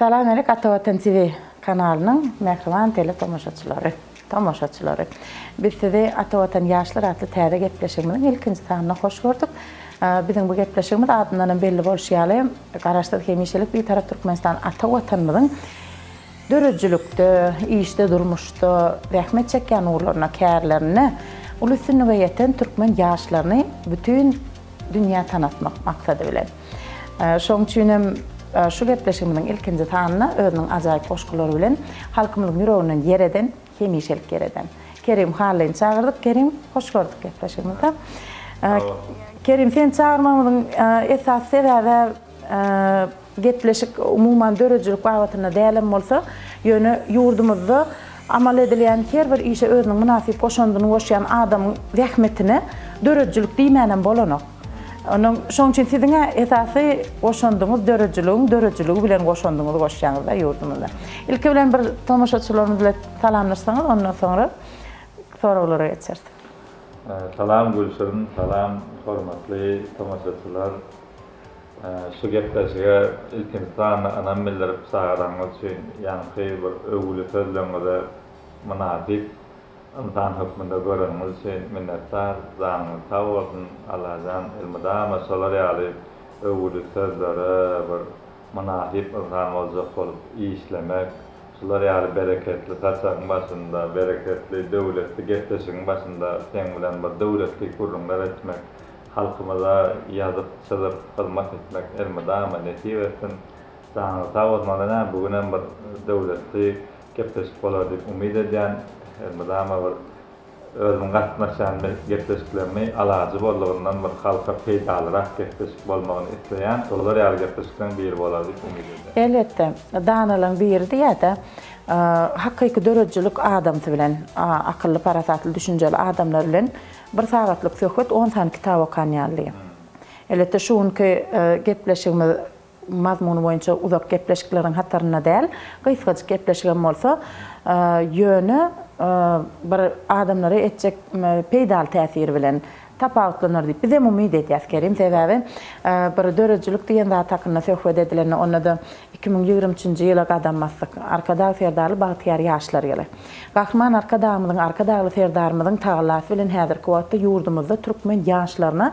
Salam alik Ata Watan TV kanalynyň mähriban tele tomaşaçylary, tomaşaçylary. Biz sizi Ata Watan Ýaşlar atly täze gepleşigimiziň ilkinji sanynda hoş gördük. Biziň bu gepleşigimiz adyndan hem belli bolşy ýaly, Garaşsyz hemişelik Bitarap Türkmenistan ata Watanymyzyň döredijilikde, işde, durmuşda zähmet çekýän ugurlarynda, kärlerinde uly üstünlige ýeten türkmen ýaşlaryny bütin dünýä tanatmak maksady bilen. Şonuň üçin hem şu gepleşigimiziň ilkinji sanynda özüniň ajaýyp goşgulary bilen halkymyzyň ýüreginden ýer eden, hemişelik ýer eden Kerim Hallyny çagyrdyk. Kerim, hoş gördük gepleşigimizde. Kerim, seni çagyrmagymyzyň esasy sebäbi Gepleşik umuman döredijilik babatynda dälem bolsa, ýöne ýurdumyzda amal edilýän her bir işe özüniň mynasyp goşandyny goşýan adamyň zähmetine döredijilik diýmänem bolanok. Onuň şonuň üçin siziň-ä esasy goşandyňyz döredijiligiň döredijiligi bilen goşandyňyzy goşýaňyz-da ýurdumyzda. Ilki bilen bir tomaşaçylarymyz bilen salamlaşsaňyz, ondan soňra soraglara geçeris. Salam Gülşirin, salam hormatly tomaşaçylar. Şu gepleşige ilkinji sanda ynam bildirip çagyranyňyz üçin ýaňky bir öwgüli sözleriňize mynasyp ynsan hökmünde göreniňiz üçin minnetdar. Janyňyz sag bolsun Allajan elmydama şolar ýaly öwgüli sözlere bir mynasyp ynsan boljak bolup işlemek, şular ýaly bereketli saçagyň başynda, bereketli, döwletli gepleşigiň başynda seň bilen bir döwletli gürrüňler etmek Halkymyza ýazyp çyzyp hyzmat etmek elmydama nesip etsin. Janyňyz sag bolsun onda näme bu günem bir döwletli gepleşik bolar diýip umyt edýän. Elmydama bir özümiň gatnaşýan gepleşiklerimi alajy boldugyndan bir halka peýdalyrak gepleşik bolmagyny isleýän. Şolar ýaly gepleşikleriň biri bolar diýip umyt edýän. Elbetde, danalaryň biri diýýär-de, hakyky döredijilik adamsy bilen, akylly-parasatly, düşünjeli adamlar bilen Bir sagatlyk söhbet on sany kitap okan ýaly diýýär. Elbetde, şu günki gepleşigimiz mazmuny boýunça uzak gepleşikleriň hatarynda däl, gysgajyk gepleşigem bolsa, ýöne bir adamlara etjek peýdaly täsiri bilen tapawutlanar diýip bizem umyt edýäs, Kerim. Sebäbi bir döredijilik diýen zat hakynda söhbet edilende, onda-da 2023-nji ýyla gadam basdyk. Arkadag Serdarly bagtyýar ýaşlar ýyly. Gahryman Arkadagymyzyň, Arkadagly Serdarymyzyň tagallasy bilen häzirki wagtda ýurdumyzda türkmen ýaşlaryna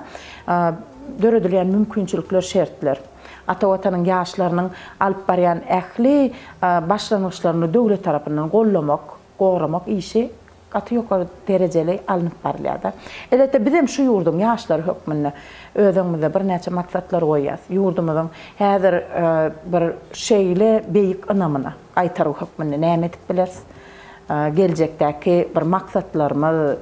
döredilýän mümkinçilikler, şertler, ata Watanyň ýaşlarynyň alyp barýan ähli başlangyçlaryny döwlet tarapyndan goldamak, goramak işi gaty ýokary derejeli alnyp barylýar-da. Elbetde, bizem şu ýurduň ýaşlary hökmünde öz öňümizde birnäçe maksatlar goýýarys. Ýurdumyzyň häzir bir şeýle beýik ynamyna gaýtargy hökmünde näme edip bileris? Geljekdäki bir maksatlarymyz,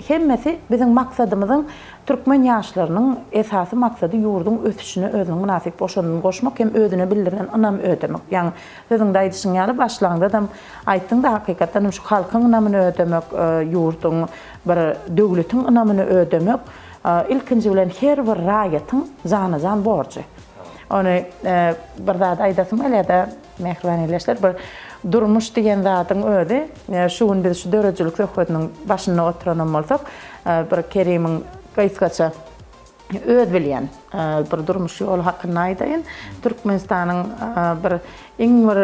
hemmesi biziň maksadymyzyň türkmen ýaşlarynyň esasy maksady ýurduň ösüşine özüniň mynasyp goşandyny goşmak hem özüne bildirilen ynamy ödemek. Ýaňy sözüňde aýdyşyň ýaly başlaňdadam aýtdyň-da hakykatdan hem şu halkyň ynamyny ödemek, ýurduň bir döwletiň ynamyny ödemek ilkinji bilen her bir raýatyň jana-jan borjy. Ony bir zat aýdasym gelýär-de, mähriban ildeşler, bir durmuş diýen zadyň özi, şu gün biz şu döredijilik söhbediniň başynda oturanam bolsak, bir Kerimiň gysgaça öz bilýän bir durmuş ýoly hakynda aýdaýyn. Türkmenistanyň bir iň bir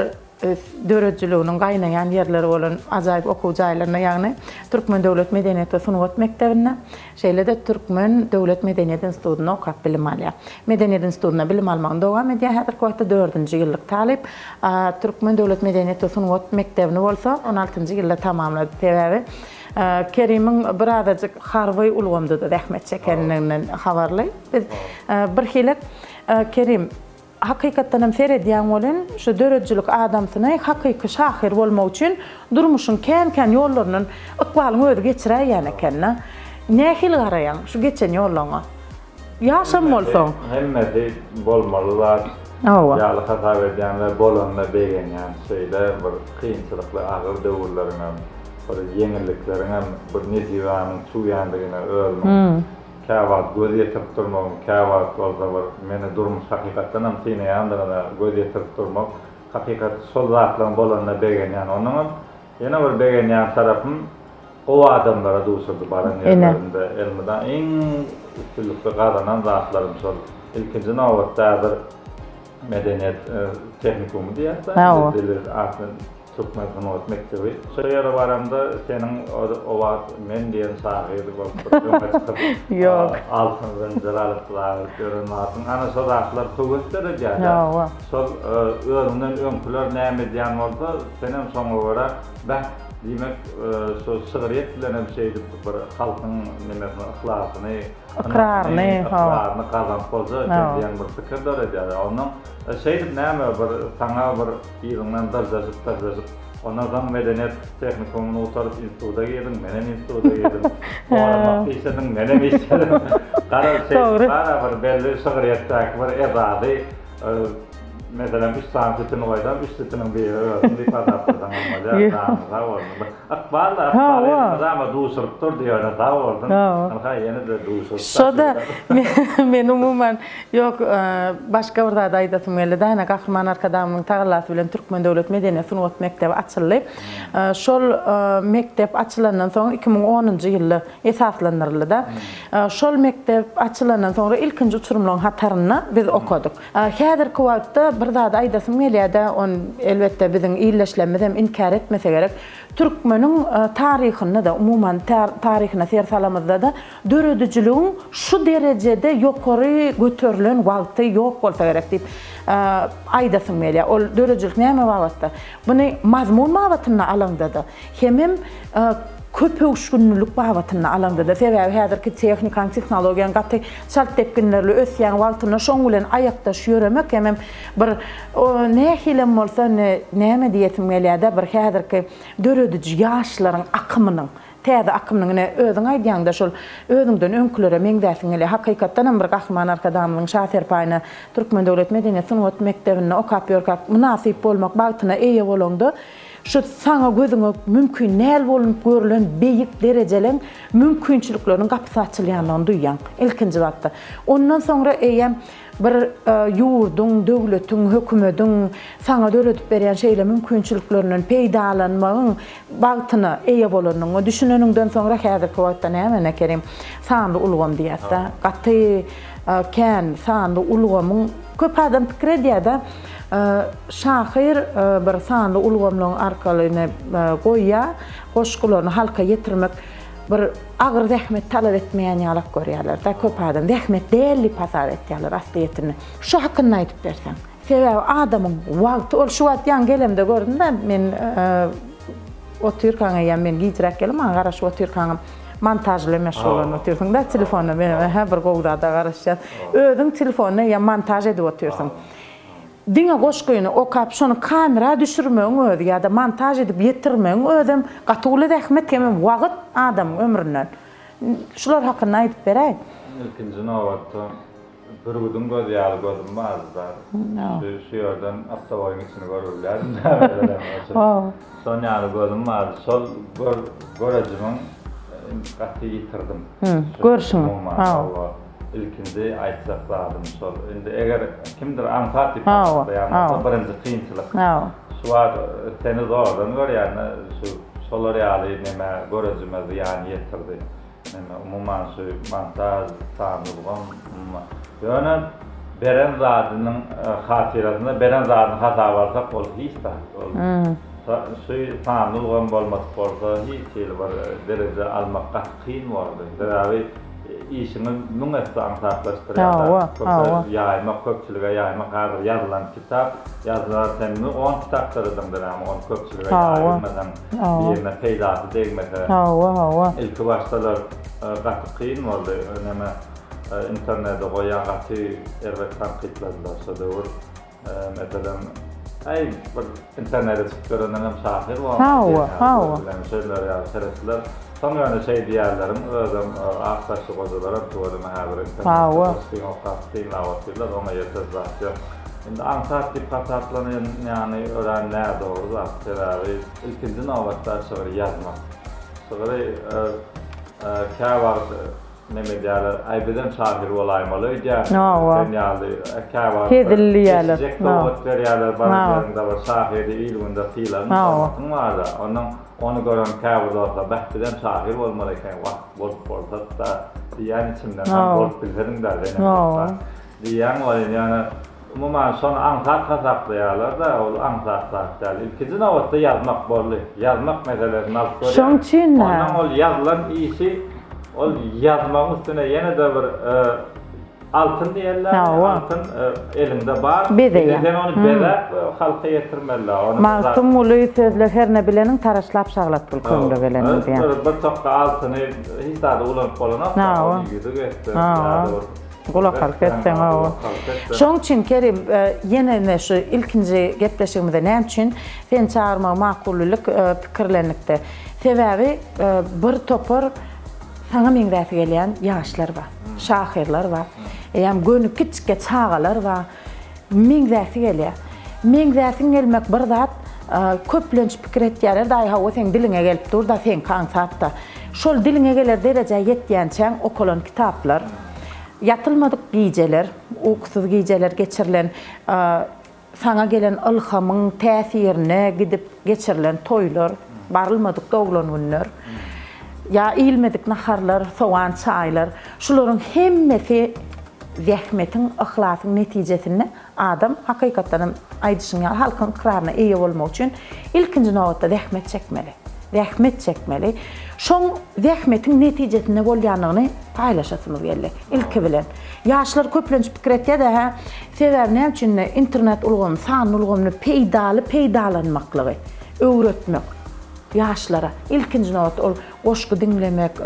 döredijiliginiň gaýnaýan ýerleri bolan ajaýyp okuw jaýlarynda, ýagny Türkmen döwlet medeniýet we sungat mekdebinde, şeýle-de Türkmen döwlet medeniýet institutynda okap bilim alýar. Medeniýet institutynda bilim almagyny dowam edýär, häzirki wagtda dördünji ýyllyk talyp. Türkmen döwlet medeniýet we sungat mekdebini bolsa on altynjy ýylda tamamlady. Sebäbi Kerimiň birazajyk harby ulgamda-da zähmet çekenliginden habarly. Biz birhili Kerim, Hakykatdan hem seredýäň welin, şu döredijilik adamsyny hakyky şahyr bolmak üçin durmuşyň kän-kän ýollaryndan ykbalyň özi geçiräýýän eken-dä. Nähili garaýaň şu geçen ýollaňa? Ýaşam bolsaň. Hemmesi bolmaly zat ýaly hasap edýän we bolanyna begenýän. Şeýle bir kynçylykly agyr döwürleriňem, bir ýeňillikleriňem bir nesibäniň çüwýändigine özümiň Käwagt göz ýetirip durmagyň, käwagt bolsa bir meni durmuş hakykatdanam synaýandygyna göz ýetirip durmak, hakykat şol zatlaryň bolanyna begenýän. Onnoňam ýene bir begenýän tarapym gowy adamlara duşurdy baran ýerlerimde. Elmydama iň üstünlikli gazanan zatlarym şol. Ilkinji nobatda häzir. Medeniýet tehnikumy diýýäs-dä, indi atly Türkmen sungat mekdebi. Şo ýere baramda seniň o wagt men diýen şahyr bolup bir öňe çykyp, altyn zynjyr alyp zagyryp ýören wagtyň, ana şo zatlar höwes döredýär-dä. Şol özüňden öňküler näme edýän bolsa, senem şoňa görä, bäh, diýmek, şu şygryýet bilenem şeýdip bir halkyň nemesini, yhlasyny, Ykraryny, ykraryny gazanyp boljak eken diýen bir pikir döredýär. Onnoň şeýdip näme bir saňa bir yzyňdan dyrjaşyp dyrjaşyp, ondan soň medeniýet tehnikumyny gutaryp instituta girdiň, menem instituta girdim. Goranmakda işlediň, menem işledim. Garaz şeýdip bara bir belli şygryýetdäki bir esasy meselem üç sany sütün goýsam, üç sütüniň biri özüň diýip hasaplasaň hem bolýar. Janyň sag bolsun. Ykbal-da, ykbal elmydama duşuryp durdy ýöne sag bolsun. Ynha ýene-de duşuryp Şo-da men umuman ýok başga bir zat aýdasym geldi. Dana Gahryman Arkadagymyzyň tagallasy bilen Türkmen döwlet medeniýet sungat mekdebi açyldy. Şol mekdep açylandan soň 2010-njy ýylda esaslandyryldy-da. Şol mekdep açylandan soňra ilkinji uçurymlaryň hatarynda biz okadyk. Häzirki wagtda bir zady aýdasym gelýär-de, ony elbetde biziň ildeşlerimiz hem inkär etmese gerek. Türkmeniň taryhynda-da, umuman taryhyna ser salamyzda-da döredijiligiň şu derejede ýokary göterilen wagty ýok bolsa gerek diýip aýdasym gelýär. Ol döredijilik näme babatda? Muny mazmun babatynda alaňda-da, hemem köpöwüşginlilik babatynda alaňda-da, sebäbi häzirki tehnikanyň, tehnologiýanyň gaty çalt depginlerli ösýän wagtynda şoň bilen aýakdaş ýöremek hemem bir nähilem bolsa indi näme diýesim gelýär-de, bir häzirki dörediji ýaşlaryň akymynyň, täze akymynyň ine özüň aýdýaň-da şol özüňden öňkülere meňzäsiň gelýär. Hakykatdan hem bir Gahryman Arkadagymyzyň Şa serpaýyna Türkmen döwlet medeniýet sungat mekdebinde okap ýörkäk mynasyp bolmak bagtyna eýe bolaňda, Şu saňa gözüňe mümkin däl bolunyp görülen beýik derejeleň mümkinçilikleriniň gapysy açylýandygyny duýýaň, ilkinji batda. Ondan soňra eýýäm bir ýurduň, döwletiň, hökümediň saňa döredip berýän şeýle mümkinçiliklerinden peýdalanmagyň bagtyna eýe bolanyňa düşüneniňden soňra häzirki wagtda näme Kerim, sanly ulgam diýýäs-dä. Gaty kän sanly ulgamyň köp adam pikir edýär-de, Şahyr bir sanly ulgamlaryň arkaly ine goýýar, goşgularyny halka ýetirmek bir agyr zähmet talap etmeýän ýalak görýärler-de köp adam. Zähmet däl diýip hasap etýärler aslyýetinde. Şu hakynda aýdyp berseň. Sebäbi adamyň wagty ol şu wagt ýaňy gelemde gördüm-de men otyrkaň eýýäm men gijräk geldim maňa garaşyp otyrkaňam montaž bilen meşgullanyp otyrsyň-da telefonda menem ähä bir gowy zada garaşýas. Özüň telefonda eýýäm montaž edip otyrsyň. Diňe goşgyny okap, şony kamera düşürmegiň özi ýa-da montaž edip ýetirmegiň özem gaty uly zähmet hemem wagt adamyň ömründen. Şular hakynda aýdyp beräý. Ilkinji nobatda bürgüdiň gözi ýaly gözüm bardy-da. Şu şu ýerden awtobagyň içini görüp bilýärdim Şon ýaly gözüm bardy. Şol görejimiň gaty ýitirdim. Görşüň. Hawa. Ilkinji aýtjak zadym şol. Indi eger kimdir aňsat diýip hasaplaýan bolsa birinji kynçylyk. Şu wagt seni zordan görýän-de şu şolar ýaly neme görejime zyýan ýetirdi. Neme umuman şu montaž, sanly ulgam umuman. Ýöne beren zadynyň hatyrasyna beren zadyny hasaba alsak ol hiç zat. Ol şu sanly ulgam bolmadyk bolsa hiç hili bir dereje almak gaty kyn bordy. Sebäbi Işiňi müň esse aňsatlaşdyrýar. Hawa, hawa. Ýaýmak, köpçülige ýaýmak. Häzir ýazylan kitap, ýazylan sen on kitap dörediňde näme, ony köpçülige ýaýylmasaň, birine peýdasy degmese. Hawa, hawa. Ilki başdalar gaty kyn boldy. Näme, internete goýýan gaty erbet tankytladylar şo döwür. Meselem, aý bir internete çykyp ýörenden hem şahyr bolmaly Hawa, hawa. Bilen şeýler ýaly seretdiler. Soň ýöne şeý diýýärleriň özem ak saçly gojalaram tüweleme häzir internetde goşgyny okap synlap otyrlar, oňa ýeter zat ýok. Indi aňsat diýip hasaplanýany örän nädogry zat. Sebäbi ilkinji nobatda şygry ýazmak. Şygry käwagt Neme edýärler, aý bizem şahyr bolaýmaly öýdýän, sen ýaly käwagt Hezil diýýärler. Eşijek sowgat berýärler baran ýeriňde bir şahyry il-günde sylagyň, hormatyň bar-da. Onnoň ony gören käbir dostlar, bäh bizem şahyr bolmaly eken, wah bolup bolsat-da diýýän içimden, hany bolup bilsediň-dä senem diýýän welin ýöne. Umuman şony aňsat hasaplaýarlar-da, ol aňsat zat däl. Ilkinji nobatda ýazmak boldy. Ýazmak meselesini alyp görýän. Şoň üçin-de. Ondan ol ýazylan işi ol ýazmagyň üstüne ýene-de bir altyn diýerler, altyn eliňde bar. Bezeýär. Indi sen ony bezäp halka ýetirmeli. Magtymguly sözle herne bileniň taraşlap şaglat bul köňle geleniň diýýär. Bir tokga altyny hiç zada ulanyp bolanok-da, ony ýüzük etseň ýa-da bir Gulak halk etseň hawa. Şoň üçin Kerim ýene ine şu ilkinji gepleşigimize näme üçin seni çagyrmagy makul bildik pikirlendik-de. Sebäbi bir topar saňa meňzäsi gelýän ýaşlar bar. Şahyrlar bar. Eýýäm göni kiçjikge çagalar bar. Meňzäsi gelýär. Meňzäsiň gelmek bir zat, köplenç pikir etýärler, daýy hawa seň diliňe gelip dur-da, seňki aňsat-da. Şol diliňe geler derejä ýetýänçäň okalan kitaplar, ýatylmadyk gijeler, ukusyz gijeler geçirilen, saňa gelen ylhamyň täsirine gidip geçirilen toýlar, barylmadyk doglan günler, ýa iýilmedik naharlar, sowan çaýlar, şularyň hemmesi zähmetiň, yhlasyň netijesinde adam, hakykatdan hem aýdyşyň ýaly, halkyň ykraryna eýe bolmak üçin ilkinji nobatda zähmet çekmeli. Zähmet çekmeli. Şoň zähmetiň netijesinde bolýandygyny paýlaşasymyz geldi, ilki bilen. Ýaşlar köplenç pikir etýär-de, hä, sebäbi näme üçin internet ulgamy, sanly ulgamyny peýdaly peýdalanmaklygy öwretmek ýaşlara, ilkinji nobatda ol Goşgy diňlemek,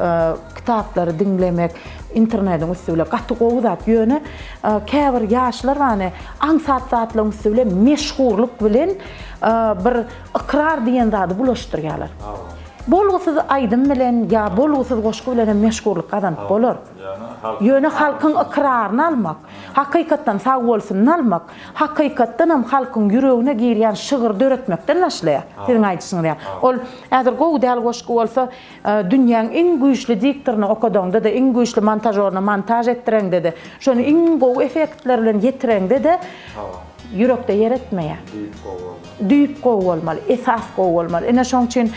kitaplary diňlemek internediň üsti bilen gaty gowy zat. Ýöne käbir ýaşlar bar ine, aňsat zatlaryň üsti bilen meşhurlyk bilen bir ykrar diýen zady bulaşdyrýarlar. Bolgusyz aýdym bilen ýa bolgusyz goşgy bilen hem meşhurlyk gazanyp bolar. Ýöne halkyň ykraryny almak, hakykatdan sagbolsunyny almak, hakykatdan hem halkyň ýüregine girýän şygyr döretmekden başlaýar. Siziň aýdyşyňyz ýaly. Ol Häzir gowy däl goşgy bolsa, dünýäň iň güýçli diktoryna okadaňda-da, iň güýçli montažoryna montaž etdireňde-de, şony iň gowy effektler bilen ýetireňde-de, ýürekde ýer etmeýär. Düýp gowy bolmaly. Düýp gowy bolmaly, esas gowy bolmaly. Ine şoň üçin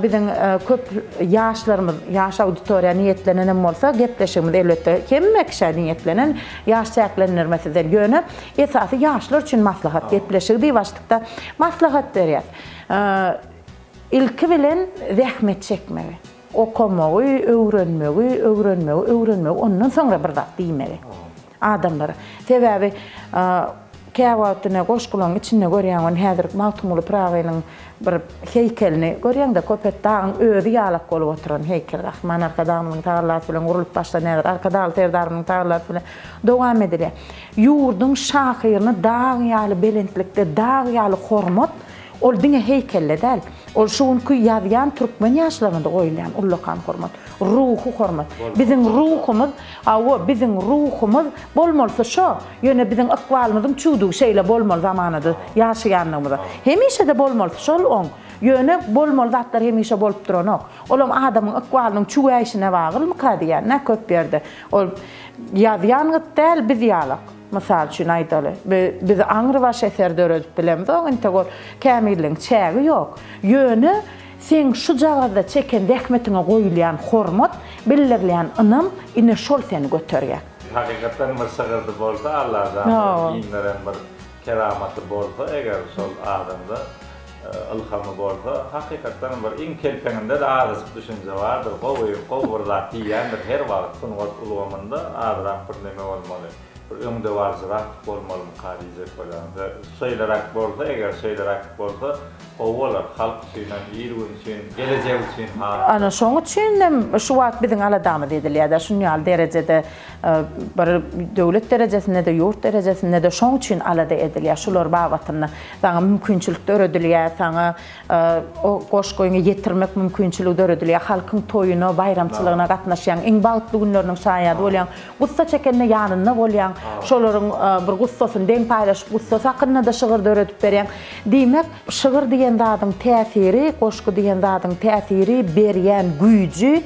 biziň köp ýaşlarymyz, ýaş auditoriýa niýetlenenem bolsa, gepleşigimiz elbetde hemme kişä niýetlenen, ýaş çäklendirmesiz däl. Ýöne esasy ýaşlar üçin maslahat gepleşigi diýip açdykda, maslahat berýäs. Ilki bilen zähmet çekmegi, okamagy, öwrenmegi, öwrenmegi, öwrenmegi, ondan soňra bir zat diýmegi adamlara. Sebäbi käwagt ine goşgularyň içinde görýäň ony häzir Magtymguly Pyragynyň bir heýkelini görýäň-de Köpetdagyň özi ýalak bolup oturan heýkel Gahryman Arkadagymyzyň tagallasy bilen gurlup başlan häzir Arkadagly Serdarymyzyň tagallasy bilen dowam edilýär. Ýurduň şahyryny dag ýaly belentlikde dag ýaly hormat Ol diňe heýkelde däl, ol şu günki ýazýan türkmen ýaşlaryna-da goýulýan ullakan hormat. Ruhy hormat. Biziň ruhumyz, hawa, biziň ruhumyz bolmalysy şo. Ýöne biziň ykbalymyzyň çüwdügi şeýle bolmaly zamanada ýaşaýanlygymyza. Hemişe-de bolmalysy şol oň. Ýöne bolmaly zatlar hemişe bolup duranok. Olam adamyň ykbalynyň çüwäýşine baglymyka diýýän-dä köp ýerde. Ol ýazýan gyt däl biz ýalak. Mysal üçin aýdaly, biz aňrybaş eser döredip bilemzok, entek ol kämilligiň çägi ýok. Ýöne seň şujagazda çeken zähmetiňe goýulýan hormat, bildirilýän ynam, ine şol seni göterýär. Hakykatdan bir şygyrdy bolsa Allajan bir inderen bir keramaty bolsa eger şol adamda ylhamy bolsa hakykatdan bir iň kelpeňinde-de azajyk düşünje bardyr gowy gowy bir zat diýýändir her wagt sungat ulgamynda azrak bir neme bolmaly bir öňdebaryjyrak bolmalymyka diýjek bolýan şeýleräk bolsa eger şeýleräk bolsa gowy bolar halk üçinem il gün üçin gelejek üçin has. Ana şoň üçinem şu wagt biziň aladamyz edilýärde şun ýaly derejede bir döwlet derejesinde-de ýurt derejesinde-de şoň üçin alada edilýär şular babatynda. Saňa mümkinçilik döredilýär, saňa o goşgyňy ýetirmek mümkinçiligi döredilýär. Halkyň toýuna, baýramçylygyna gatnaşýaň, iň bagtly günleriniň şaýady bolýaň. Gussa çekende ýanynda bolýaň. Şolaryň bir gussasyny deň paýlaşyp, gussasy hakynda-da şygyr döredip berýäň. Diýmek, şygyr diýen zadyň täsiri, goşgy diýen zadyň täsiri, berýän güýji.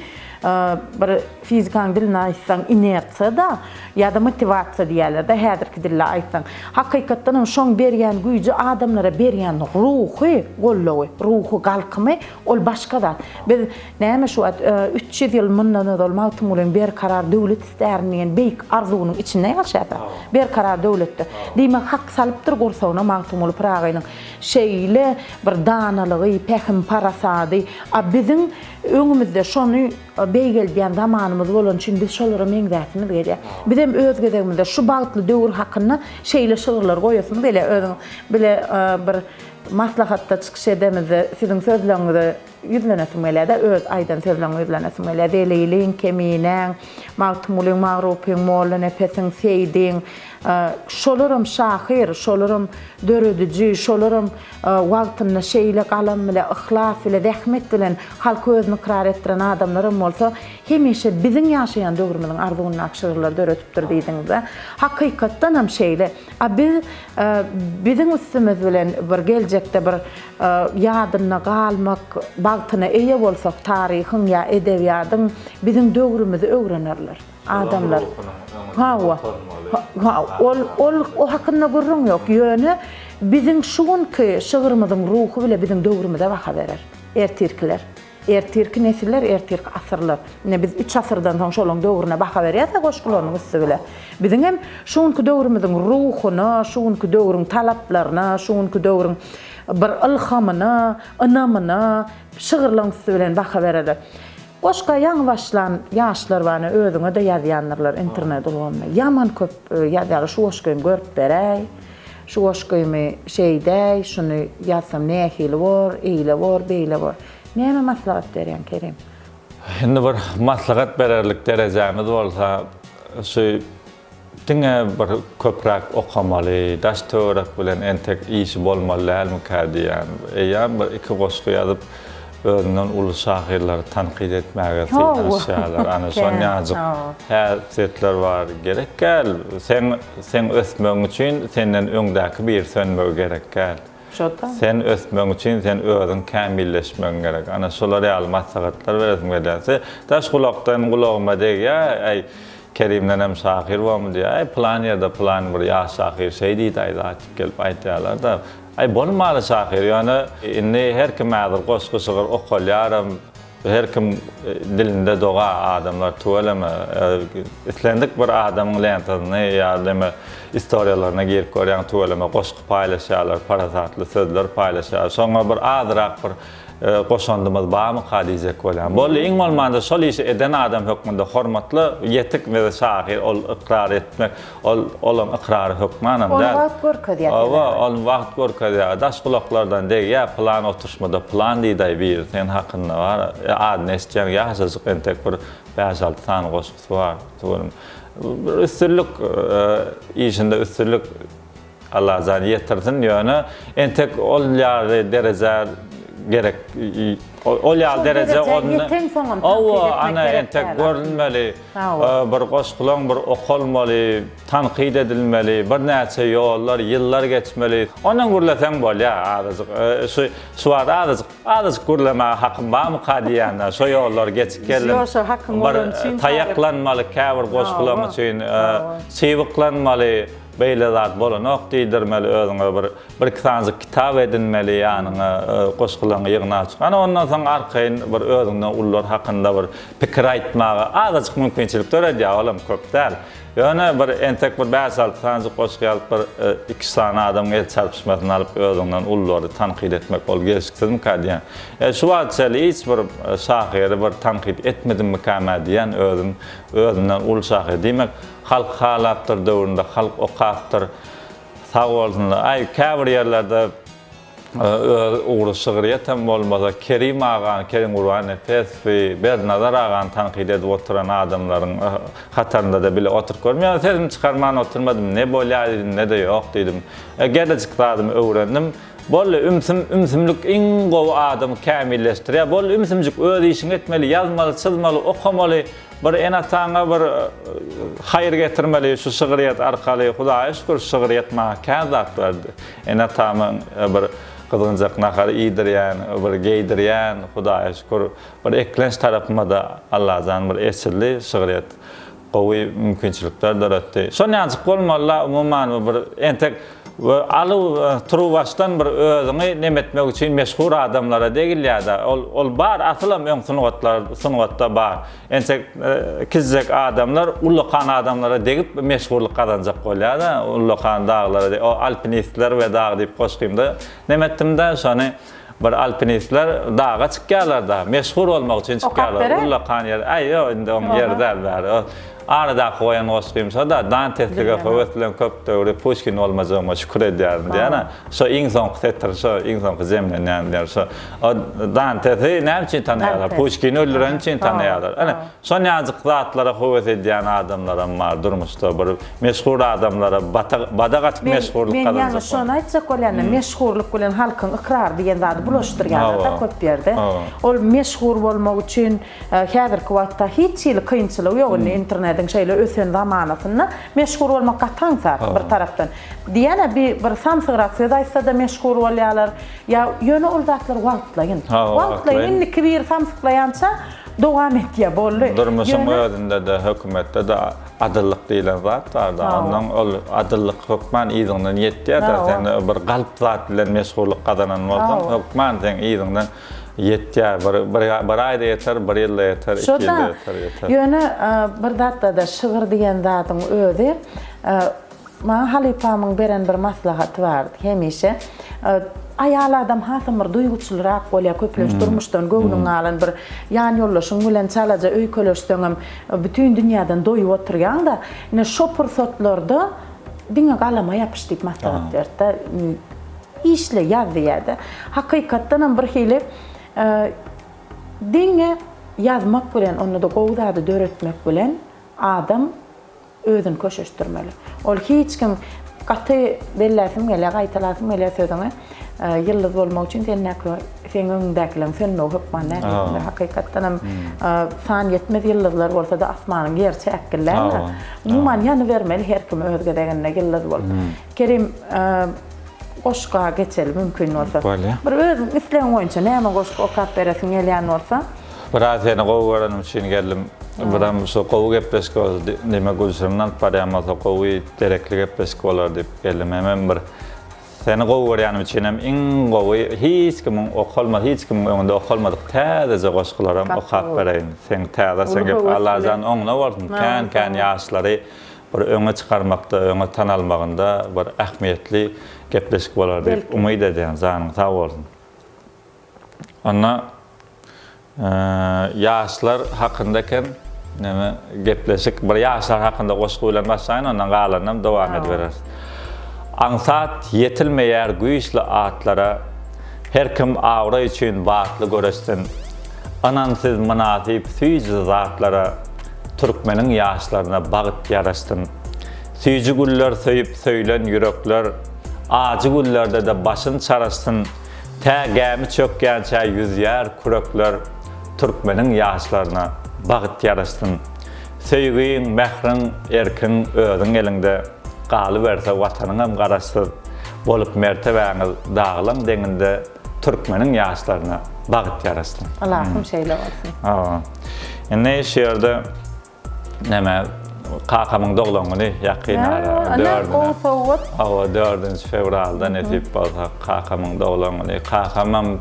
bir fizikanyň dilinde aýtsaň inersiýa-da ýa-da motiwasiýa diýýärler-de häzirki dilde aýtsaň. Hakykatdan hem şoň berýän güýji adamlara berýän ruhy goldawy, ruhy galkymy ol başga zat. Biz näme şu wagt 300 ýyl mundan ozal Magtymgulyň Berkarar döwlet istärin diýen beýik arzuwynyň içinde ýaşaýas. Berkarar döwletde. Diýmek Hak salypdyr gursagyna Magtymguly Pyragynyň şeýle bir danalygy, pähim-parasady. A biziň öňümizde şony beýgeldýän zamanymyz bolany üçin biz şolara meňzäsimiz gelýär. Bizem öz gezegimizde şu bagtly döwür hakynda şeýle şygyrlar goýasymyz gelýär. Özüňiz bile bir maslahatda çykyş edemizde siziň sözleriňize ýüzlenesim gelýär-de, öz aýdan sözleriňe ýüzlenesim gelýär. Zeliliň, Keminäň, Magtymgulyň, Magrupyň, Mollanepesiň, Seýdiň, şolaram şahyr, şolaram dörediji, şolaram wagtynda şeýle galam bile, yhlas bile, zähmet bilen halky özüni ykrar etdiren adamlaram bolsa, hemişe biziň ýaşaýan döwrümiziň arzuwyndaky şygyrlary döredipdir diýdiňiz-de. Hakykatdanam şeýle. A biz, biziň üstümiz bilen bir geljekde bir ýadynda galmak bagtyna eýe bolsak taryhyň ýa edebiýadyň biziň döwrümizi öwrenerler adamlar. Hawa. Ol ol o hakynda gürrüň ýok. Ýöne biziň şu günki şygrymyzyň ruhy bile biziň döwrümize baha berer ertirkiler. Ertirki nesiller, ertirki asyrlar. Ine, biz üç asyrdan soň şolaň döwrüne baha berýäs-ä goşgularynyň üsti bile. Biziň hem şu günki döwrümiziň ruhuna, şu günki döwrüň talaplaryna, şu günki döwrüň bir ylhamyna, ynamyna şygyrlaryň üsti bilen baha bererler. Goşga ýaňy başlan ýaşlar bar, ine, özüňe-de ýazýandyrlar internet ulgamynda. Ýaman köp ýazýarlar, şu goşgymy görüp beräý. Şu goşgymy şeýdäý, şuny ýazsam nähili bor, eýle bor, beýle bor. Näme maslahat berýäň, Kerim? Indi bir maslahat bererlik derejämiz bolsa, şu diňe bir köpräk okamaly, daş-töwerek bilen entek işi bolmaly dälmikä diýýän. Eýýäm bir iki goşgy ýazyp, özünden uly şahyrlary tankyt etmäge synanyşýarlar. Ana şonýajyk häsiýetler bar. Gerek däl. Seň seň ösmegiň üçin senden öňdäki biri sönmegi gerek däl. Sen ösmegiň üçin sen özüň kämilleşmegiň gerek. Ana şolar ýaly maslahatlar beresim gelýär. Daş gulakdan gulagyma degýär, äý Kerimden hem şahyr bormy diýýär. Äý pylan ýerde pylan bir ýaş şahyr şeý diýdi-aý zat diýip gelip aýtýarlar-da. Aý bolmaly şahyr ýöne indi her kim häzir goşgy şygyr okalýaram her kim dilinde doga adamlar tüweleme islendik bir adamyň lentasyny ýa neme istoriýalaryna girip görýäň tüweleme goşgy paýlaşýarlar parasatly sözler paýlaşýarlar şoňa bir azyrak bir goşandymyz barmyka diýjek bolýan boldy iň bolmanda şol işi eden adam hökmünde hormatly ýetik bizi şahyr ol ykrar etmek Ol olaň ykrary hökmanam däl. Ony wagt görkezýär. Hawa, ony wagt görkezýär. Daş gulaklardan degýär, pylan oturyşmada pylan diýdaý biri sen hakynda bar. Adyny eşitýäň, ýaşajyk entek bir bäş-alty sany goşgusy bar. Tüweleme. Bir üstünlik, işinde üstünlik. Allajan ýetirsin ýöne entek ol ýaly derejä gerek ol ýaly dereje ýetensoňam tankyt etmek ana entek görünmeli bir goşgulaň bir okalmaly tankyt edilmeli birnäçe ýollar ýyllar geçmeli ondan gürleseň bolýar azajyk şu şu wagt azajyk azajyk gürlemäge hakym barmyka diýýän şo ýollary geçip geldim Ýok şo hakyň bolany üçin taýaklanmaly käbir goşgulaň üçin çybyklanmaly Beýle zat bolanok diýdirmeli özüňe bir bir-iki sanyjyk kitap edinmeli ýanyňa goşgularyňy ýygnap çyk. Ana ondan soň arkaýyn bir özüňden ulular hakynda bir pikir aýtmaga azajyk mümkinçilik döredýär olam köp däl. Ýöne bir entek bir bäş-alty sanyjyk goşgy ýazyp bir iki-üç sany adamyň el çarpyşmasyny alyp özüňden ululary tankyt etmek ol gelşiksizmikä diýýän. E şu wagta çenli hiç bir şahyry bir tankyt etmedimmikäm-ä diýýän özüm özümden uly şahyr diýmek Halk halapdyr döwründe halk okapdyr. Sag bolsunlar. Aý käbir ýerlerde öz ugry şygryýetem bolmasa Kerim agany, Kerim Gurbannepesowy, Berdinazar agany tankyt edip oturan adamlaryň hatarynda-da bile oturyp gördüm. Ýöne sesimi çykarman oturmadym. Ne bolýar diýdim, ne-de ýok diýdim. Gerejik zadymy öwrendim. Boldy, ümsüm, ümsümlik iň gowy adamy kämilleşdirýär. Boldy, ümsümjik öz işiňi etmeli, ýazmaly, çyzmaly, okamaly. Bir ene-ataňa bir haýyr getirmeli şu şygryýet arkaly. Hudaýa şükür şygryýet maňa kän zat berdi. Ene-atamyň bir. gyzgynjak nahar iýdirýän, bir geýdirýän, Hudaýa şükür, bir eklenç tarapyma-da Allajan bir eçildi, şygryýet gowy mümkinçilikler döretdi. Şonýajyk bolmaly-la, umuman bu bir entek alyw turuwbaşdan bir özüňi neme etmek üçin meşhur adamlara degilýär-de. Ol ol bar, asylam öň sungatlar sungatda bar. Entek kiçijek adamlar ullakan adamlara degip meşhurlyk gazanjak bolýar-da, ullakan daglara, o alpinistler we dag diýip goşgymda neme etdim-de, şony bir alpinistler daga çykýarlar-da, meşhur bolmak üçin çykýarlar, ullakan ýer, aý ýok indi oň ýeri däl bäri. O aradaky goýan goşgym şo-da, Danteslige höwes bilen köp döwri Puşkin bolmajagyma şükür edýärin diýýän-ä. Şo iň soňky setir, şo iň soňky jemlenýän ýer şo. O Dantesi näme üçin tanaýarlar? Puşkini öldüreni üçin tanaýarlar. Ine, şonýajyk zatlara höwes edýän adamlaram bar durmuşda. Bir meşhur adamlara bata, badak atyp meşhurlyk Men gazanjak ýalňyş şony aýtjak bolýan-da, meşhurlyk bilen halkyň ykrary diýen zady bulaşdyrýarlar-da köp ýerde. Ol meşhur bolmak üçin häzirki wagtda hiç hili kynçylygy ýok indi internetiň şeýle ösen zamanasynda meşhur bolmak gaty aňsat bir tarapdan. Diýýän-ä bi bir samsygrak söz aýtsa-da meşhur bolýarlar. Ýa ýöne ol zatlar wagtlaýyn. Wagtlaýyn indiki biri samsyklaýança dowam etýär boldy. Durmuşyň özünde-de, hökümetde-de adyllyk diýlen zat bar-da. Ondan ol adyllyk hökman yzyňdan ýetýär-de. Sen bir galp zat bilen meşhurlyk gazanan bolsaň, hökman seň yzyňdan ýetýär. Bir bir aýda ýeter, bir ýylda ýeter, iki ýylda ýeter, ýeter. Ýöne bir zatda-da şygyr diýen zadyň özi Maňa halypamyň beren bir maslahaty bardy. Hemişe, Aýal adam hasam bir duýguçylrak bolýar, köplenç durmuşdan göwnüň galan bir ýanýoldaşyň bilen çalaja öýkeleşseňem bütin dünýäden doýup oturýaň-da, ine şo pursatlarda diňe galama ýapyş diýip maslahat berdi-de. Işle, ýaz diýýär-de. Hakykatdanam birhili diňe ýazmak bilen, onda-da gowy zady döretmek bilen adam Özüni köşeşdirmeli. Ol hiç kim gaty belläsim gelýär, gaýtalasym gelýär sözüňi. Ýyldyz bolmak üçin sendäki, seň öňüňdäkileriň sönmegi hökman däl diýipdir. Hakykatdan hem san ýetmez ýyldyzlar bolsa-da asmanyň ýeri çäkgil däldir. Umuman ýanybermeli her kim öz gezeginde ýyldyz bolup. Kerim goşga geçeli mümkin bolsa. Bolýar. Bir özüň islegiň boýunça näme goşgy okap beresiň gelýän bolsa. Biraz seni gowy görenim üçin geldim. Biram şu gowy gepleşik bolsa, neme Gülşirin alyp barýan bolsa gowy gerekli gepleşik bolar diýip geldim. Hemem bir seni gowy görýänim üçin hem iň gowy hiç kimiň okalma hiç kimiň öňünde okalmadyk täzeje goşgularam okap bereýin. Seň täze sen gep Allajan oňuna bolsun. Kän kän ýaşlary bir öňe çykarmakda, öňe tanalmagynda bir ähmiýetli gepleşik bolar diýip umyt edýän. Janyň sag bolsun. Onda ýaşlar hakynda eken neme gepleşik bir ýaşlar hakynda goşgy bilen başlaýyn ondan galanynam dowam edibereris. Aňsat ýetilmeýär güýçli atlara Her kim abraý üçin batly göreşsin. Ynan siz mynasyp süýji zatlara Türkmeniň ýaşlaryna bagt ýaraşsyn. Süýji güller söýüp söýlen ýürekler Ajy günlerde-de başyn çaraşsyn. Tä gämi çökýänçä ýüzýär kürekler, Türkmeniň ýaşlaryna bagt ýaraşsyn. Söýgiň, mähriň, erkiň özüň eliňde, Galyberse Watanyňam garaşsyz. Bolup mertebäňiz daglaň deňinde, Türkmeniň ýaşlaryna bagt ýaraşsyn. Ylahym şeýle bolsun. Hawa. Indi şu ýerde Näme kakamyň doglan güni ýakyn ara. Ine gowy sowgat. Hawa, dördünji fewralda nesip bolsa kakamyň doglan güni. Kakamam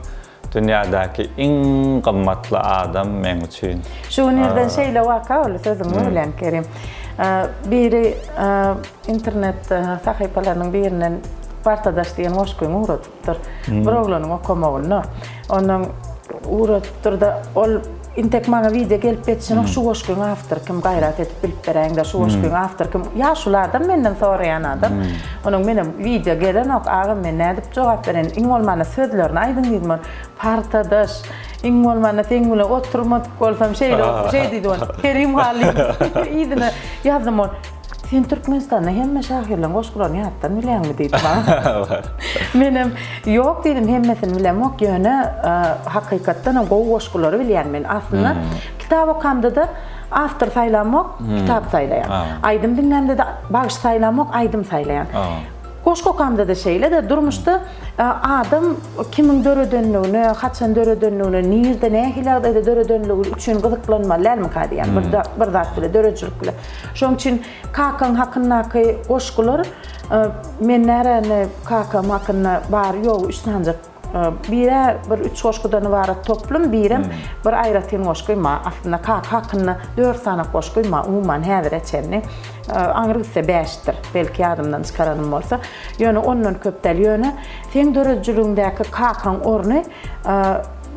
dünýädäki iň gymmatly adam meň üçin. Şu gün irden şeýle waka boldy sözüňi bölýän Kerim. Biri internet sahypalarynyň birinden Partadaş diýen goşgyňy ugradypdyr. Bir oglanyň okamagynda. Ondan ugradypdyr-da, ol intek maňa wideo gelip ýetişenok, şu goşgyň awtory kim, gaýrat edip bilip beräýiň-dä, şu goşgyň awtory kim? Ýaşuly adam menden soraýan adam. Onuň menem wideo gelenok, agam men nädip jogap bereýin, iň bolmanda sözlerini aýdyň diýdim. Ol partadaş, iň bolmanda seň bilen oturmadyk bolsam şeýle, şeý diýdi ol. Kerim Hallyýew yzyna ýazdym ol. Sen Türkmenistanda hemme şahyrlaryň goşgularyny ýatdan bilýäňmi diýdi maňa. Menem, Ýok diýdim, hemmesini bilemok, ýöne hakykatdanam gowy goşgulary bilýän men. Aslynda kitap okamda-da awtor saýlamok, kitap saýlaýan. Aýdym diňlämde-de bagşy saýlamok, aýdym saýlaýan. Goşgy okamda-da şeýle-de, durmuşda adam kimiň döredenligine, haçan döredenligine, nirde, nähili ýagdaýda döredenligi üçin gyzyklanmaly dälmika diýýän bir zat bile, döredijilik bile. Şonuň üçin kakaň hakyndaky goşgular men näräni kakam hakynda bary-ýogy üç sanjak Birä bir üç goşgudan ybarat toplum, birem bir aýratyn goşgy ma, aslynda kaka hakynda dört sany goşgy ma, umuman häzire çenli. Aňry gitse bäşdir, belki ýadymdan çykaranym bolsa. Ýöne ondan köp däl. Ýöne seň döredijiligiňdäki kakaň orny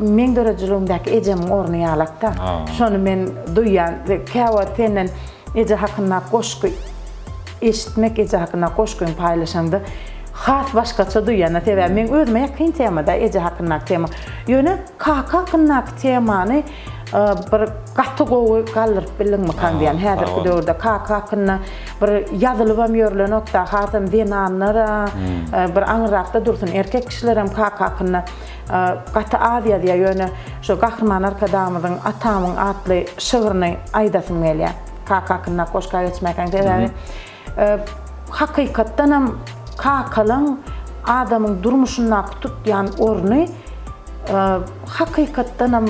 meň döredijiligimdäki ejemiň orny ýalak-da. Şony men duýýan. Käwagt senden Eje hakynda goşgy eşitmek, eje hakynda goşgyňy paýlaşaňda has başgaça duýýan. Sebäbi meň özüme ýakyn tema-da eje hakyndaky tema. Ýöne kaka hakyndaky temany bir gaty gowy galdyryp bildiňmikaň diýýän. Häzirki döwürde kaka hakynda bir ýazylybam ýörlenok-da, hasam zenanlar-a bir aňyrrakda dursun, erkek kişilerem kaka hakynda gaty az ýazýar, ýöne şu Gahryman Arkadagymyzyň Atamyň atly şygryny aýdasym gelýär. Kaka hakynda goşga geçmäkäň sebäbi hakykatdanam kakalaň adamyň durmuşyndaky tutýan orny hakykatdanam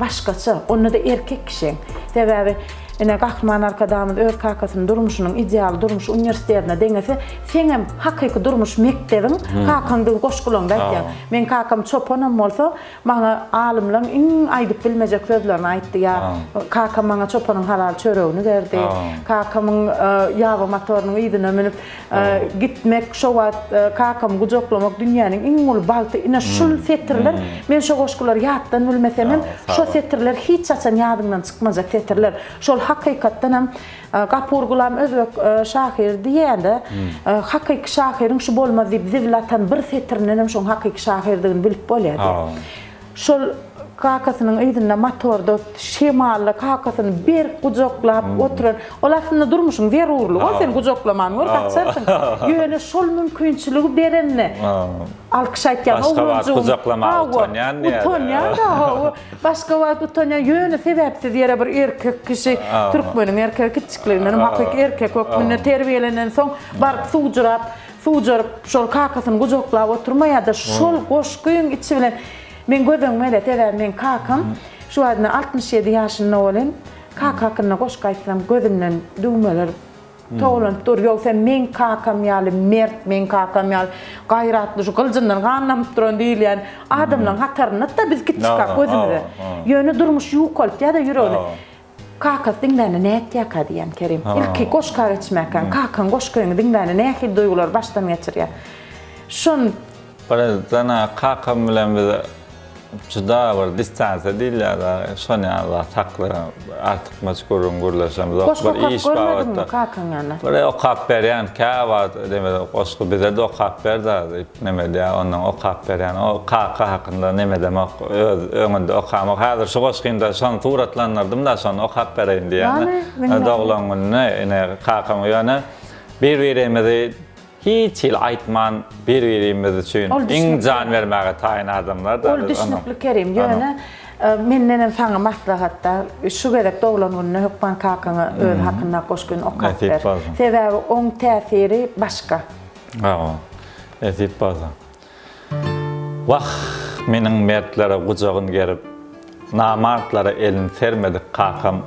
başgaça, onda-da erkek kişiň. Sebäbi Ine, Gahryman Arkadagymyz öz kakasyny durmuşynyň idealy durmuş uniwersitetine deňese, seňem hakyky durmuş mekdebiň kakaňdygy goşgulaňda aýtýaň. Meň kakam çopanam bolsa, maňa alymlaň iň aýdyp bilmejek sözlerini aýtdy. Ýa kakam maňa çopanyň halal çöregini berdi. Kakamyň ýaba motorynyň yzyna münüp gitmek, şo wagt kakamy gujaklamak dünýäniň iň uly bagty. Ine, şul setirler, men şo goşgulary ýatdan bilmesemem, şo setirler hiç haçan ýadyňdan çykmajak setirler. Şol hakykatdanam Gapur Gulam özbek şahyry diýýän-de, hakyky şahyryň şu bolmaz diýip zibil atan bir setirindenem şoň hakyky şahyrdygyny bilip bolýar diýýär. Şol kakasynyň yzynda motorda şemally kakasyny berk gujaklap oturan, ol aslynda durmuşyň zerurlygy, ol seni gujaklaman gör gaçarsyň. Ýöne şol mümkinçiligi berenine alkyş aýtýan Başga wagt gujaklamaga utanýan diýýär. Utanýan-da, hawa. Başga wagt utanýan, ýöne sebäpsiz ýere bir erkek kişi, türkmeniň erkegi kiçjikliginden hem hakyky erkek hökmünde terbiýelenensoň baryp suwjurap, Suwjaryp şol kakasyny gujaklap oturmaýada şol goşgyň içi bilen meň göz öňüme gelýär sebäbi meň kakam şu wagt ine 67 ýaşynda welin kaka hakynda goşgy aýtsam gözünden düwmeler towlanyp dur ýogsa meň kakam ýaly mert meň kakam ýaly gaýratly şu gyljyndan gan damyp duran diýilýän adamlaň hatarynda-da biz kiçjikak gözümize ýöne durmuş ýukaltýada ýüregini Kakasy diňlände nätýärkä diýýän Kerim. Ilki goşga geçmäkäň, kakaň goşgyňy diňlände nähili duýgulary başdan geçirýär. Şon. Birinjiden-ä kakam bilen biz juda bir distansiýa diýilýär-dä, şon ýaly zat saklaýan, artykmaç gürrüň gürleşemzok. Goşgy okap görmediňmi kakaň ýanynda? Bir okap berýän, käwagt neme goşgy bize-de okap ber-dä diýip neme edýär, ondan okap berýän. O kaka hakynda neme edemok, öz öňünde okamok. Häzir şu goşgyny-da şony suratlandyrdym-da, şony okap bereýin diýýän. Doglan gününe ine kakam ýöne bir-birimizi hiç hili aýtman bir-birimiz üçin iň jan bermäge taýyn adamlar-da. Ol düşnükli Kerim, ýöne mendenem saňa maslahat-da, şu gezek doglan gününe hökman kakaňa öz hakyndaky goşgyny okap ber. Sebäbi oň täsiri başga. Hawa, nesip bolsa. Wah, meniň mertlere gujagyn gerip, namartlara elini sermedik kakam,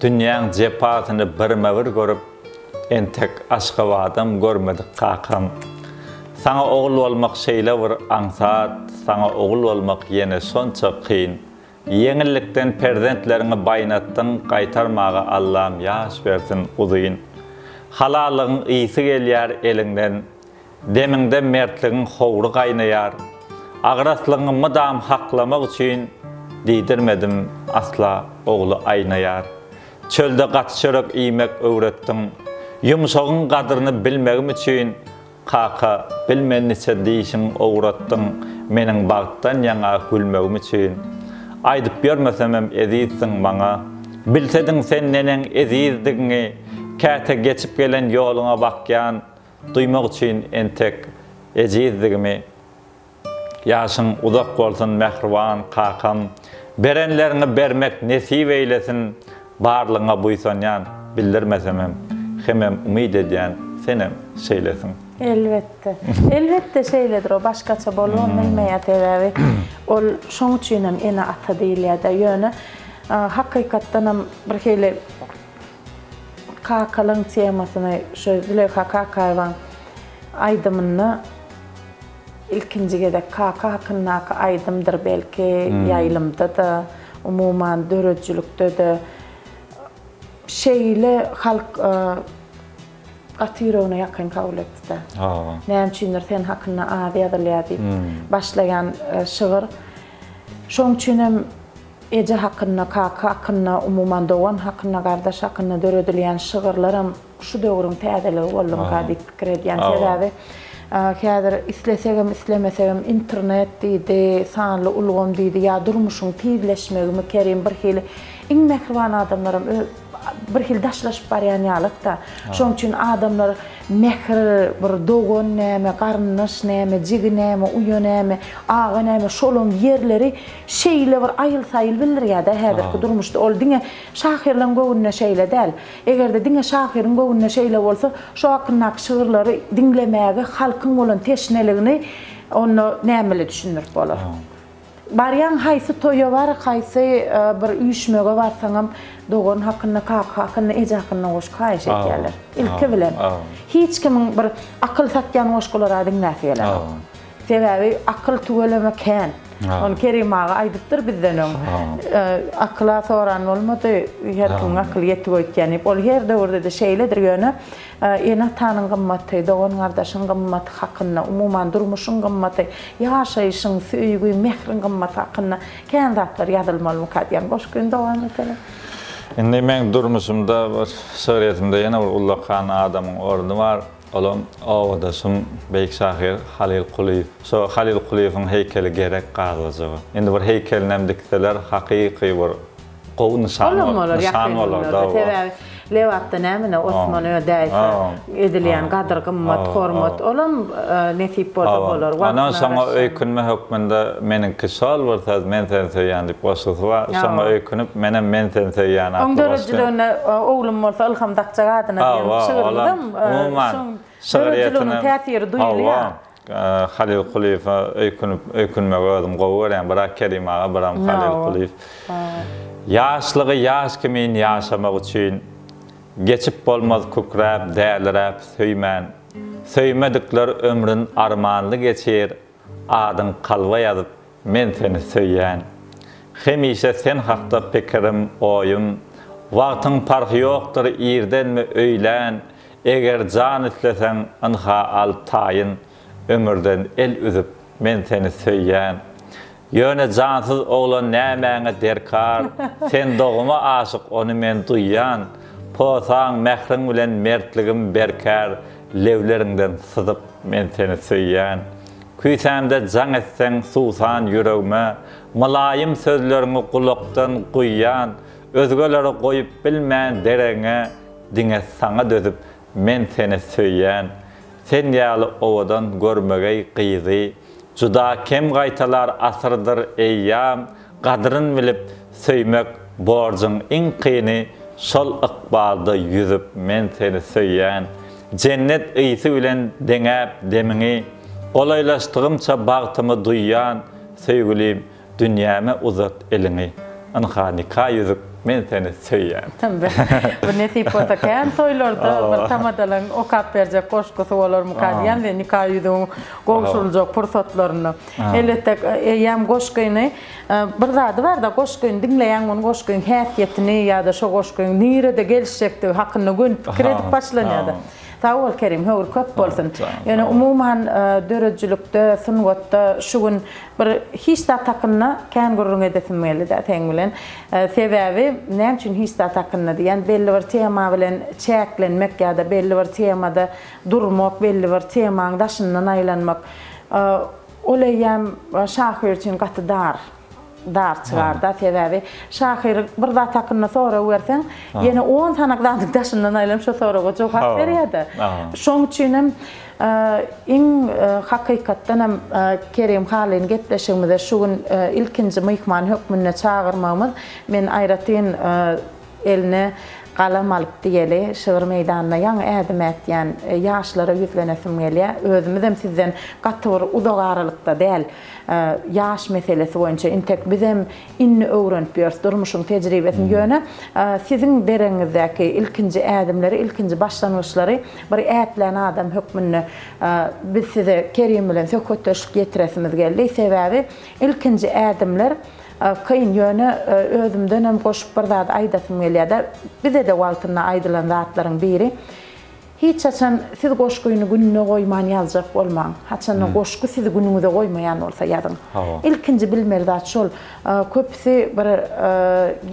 dünýäň jepasyny birme-bir görüp, entek Aşgabadam görmedik kakam. Saňa ogul bolmak şeýle bir aňsat, saňa ogul bolmak ýene şonça kyn. Ýeňillikden perzentleriňi baýnatdyň, gaýtarmaga Allam ýaş bersin uzyn. Halallygyň ysy gelýär eliňden, Demiňde mertligiň howry gaýnaýar. Agraslygyňy mydam haklamak üçin Diýdirmedim asla ogly aýnaýar. Çölde gaty çörek iýmek öwretdiň. Ýumşagyň gadryny bilmegim üçin Kaka, bilmen niçe dişiň owratdyň Meniň bagtdan ýaňa gülmegim üçin. Aýdyp ýörmesemem ezizsiň maňa. Bilsediň sen neneň ezizdigiňi Käte geçip gelen ýoluňa bakýan. Duýmak üçin entek ejizdigimi. Ýaşyň uzak bolsun mähriban kakam. Berenleriňi bermek nesip eýlesin. Barlygyňa buýsanýan, bildirmesemem. Hemem umyt edýän. senem şeýlesiň. Elbetde. Elbetde şeýledir o başgaça bolubam bilmeýär sebäbi ol şoň üçinem ene-ata diýilýär-dä. Ýöne hakykatdanam birhili kakalygyň temasyny şu Züleýha Kakaýewaň aýdymynda ilkinji gezek kaka hakyndaky aýdymdyr belki ýaýlymda-da, umuman döredijilikde-de şeýle halk gaty ýüregine ýakyn kabul etdi-de. Näme üçindir sen hakynda az ýazylýar diýip başlaýan şygyr. Şoň üçinem eje hakynda, kaka hakynda, umuman dogan hakynda, gardaş hakynda döredilýän şygyrlaram şu döwrüň täzeligi boldumyka diýip pikir edýän. Sebäbi häzir islesegem, islemesegem internet diýdi, sanly ulgam diýdi ýa durmuşyň tizleşmegimi Kerim birhili iň mähriban adamlaram birhili daşlaşyp barýan ýalyk-da. Şonuň üçin adamlar mähir, bir dogan näme, garyndaş näme, jigi näme, uýa näme, aga näme, şolaň ýerleri şeýle bir aýyl-saýyl bildirýär-de häzirki durmuşda. Ol diňe şahyrlaryň göwnüne şeýle däl. Eger-de diňe şahyryň göwnüne şeýle bolsa, şo hakyndaky şygyrlary diňlemäge halkyň bolan teşneligini onda näme bile düşündirip bolar? Barýaň haýsy toýa bar, haýsy bir üýşmege barsaňam dogan hakynda, kaka hakynda, eje hakynda goşgy haýyş edýärler. Ilki bilen. Hiç kimiň bir akyl satýan goşgulara diňläsi gelenok. Sebäbi akyl tüweleme kän. Ony Kerim aga aýdypdyr bizden öň. Akyla soran bolmady, her kimiň akyly ýetik öýtýän diýip. Ol her döwürde-de şeýledir, ýöne ene-atanyň gymmaty, dogan-gardaşyň gymmaty hakynda, umuman durmuşyň gymmaty, ýaşaýşyň, söýgi, mähriň gymmaty hakynda kän zatlar ýazylmalymyka diýen goşgyny dowam edeliň. Indi meň durmuşymda bir şygryýetimde ýene bir ullakan adamyň orny bar. Olam obadaşym beýik şahyr Halyl Kulyýew. Şo Halyl Kulyýewiň heýkeli gerek Gazlyjyga. Indi bir heýkelinem dikseler hakyky bir gowy nyşan Olam bolar nyşan ýakyn bolar günlerde. da. Sebäbi Lebapda nämine Osman Ödäýewe edilýän gadyr-gymmat, hormat olam nesip bolsa bolar. Ondan Wagtyna şoňa garaşýan. öýkünme hökmünde meniňki şol bir söz men seni söýýän diýip goşgusy bar. Şoňa öýkünip menem men seni söýýän Oň atly goşgy. döredijiliginde Oglum bolsa Ylham dakjak adyna diýen şygrymyzam Umuman şoň döredijiliginiň täsiri duýulýar. Halyl Kulyýewe öýkünip öýkünmegi özüm gowy görýän. Bira Kerim aga, biram Halyl Kulyýew. Ýaşlygy ýaş kimin ýaşamak üçin Geçip bolmaz kükräp, däliräp söýmän. Söýmedikler ömrün armanly geçir, Adyň kalba ýazyp, men seni söýýän. Hemişe sen hakda pikirim, oýum. Wagtyň parhy ýokdur irdenmi, öýlän. Eger jan isleseň, ynha al taýyn, Ömürden el üzüp, men seni söýýän. Ýöne jansyz oglan nämäňe derkar, Sen doguma aşyk, ony men duýýan. Posaň, mähriň bilen mertligim berkär, Lebleriňden syzyp, men seni söýýän. Küýsämde jaň etseň, suwsan ýüregime, Mylaýym sözleriňi gulakdan guýýan. Özgelere goýup bilmän deregiňe, Diňe saňa dözüp men seni söýýän Sen ýaly owadan görmegeý gyzy Juda kem gaýtalar asyrdyr eýýam Gadryn bilip söýmek borjuň iň kyny Şol ykbalda ýüzüp men seni söýýän Jennet ysy bilen deňäp demiňi Golaýlaşdygymça bagtymy duýýan Söýgülim Dünýäme uzat eliňi. Ynha nika ýüzük men seni söýýän. Bu nesip bolsa kän toýlarda bir tamadalaň okap berjek goşgusy bolarmyka diýýän we nika ýüzügiň gowşuryljak pursatlarynda. Elbetde eýýäm goşgyny bir zady barda goşgyny diňleýäň muny goşgyň häsiýetini ýa-da şo goşgyň nirede gelişjekdigi hakynda göni pikir edip başlanýada. Sag bol Kerim höwür köp bolsun. Ýöne umuman döredijilikde sungatda şu gün Bir hiç zat hakynda kän gürrüň edesim geldi-dä seň bilen. Sebäbi näme üçin hiç zat hakynda diýýän, belli bir tema bilen çäklenmek ýa-da belli bir temada durmak, belli bir temaň daşyndan aýlanmak, ol eýýäm şahyr üçin gaty dar, dar çygar-da. Sebäbi şahyr bir zat hakynda sorag berseň, ýene on sany zadyň daşyndan aýlanyp şo soraga jogap berýär-de. Şoň üçinem Iň hakykatdan hem Kerim Halyny gepleşigimize şu gün ilkinji myhman hökmünde çagyrmagymyz men aýratyn eline galam alyp diýeli, şygyr meýdanyna ýaňy ädim ätýän ýaşlara ýüzlenesim gelýär. Özümizem sizden gaty bir uzak aralykda däl. Ýaş meselesi boýunça intek bizem indi öwrenip ýörüs durmuşyň tejribesini. Ýöne siziň deregiňizdäki ilkinji ädimleri, ilkinji başlangyçlary bir ätlän adam hökmünde biz size Kerim bilen söhbetdeşlik ýetiresimiz geldi. Sebäbi ilkinji ädimler Kyn, ýöne özümdenem goşup bir zat aýdasym gelýär-de, bize-de wagtynda aýdylan zatlaryň biri, hiç haçan siz goşgyny gününe goýman ýazjak bolmaň. Haçanda goşgy sizi günüňize goýmaýan bolsa ýazyň. Ilkinji bilmeli zat şol. Köpüsi bir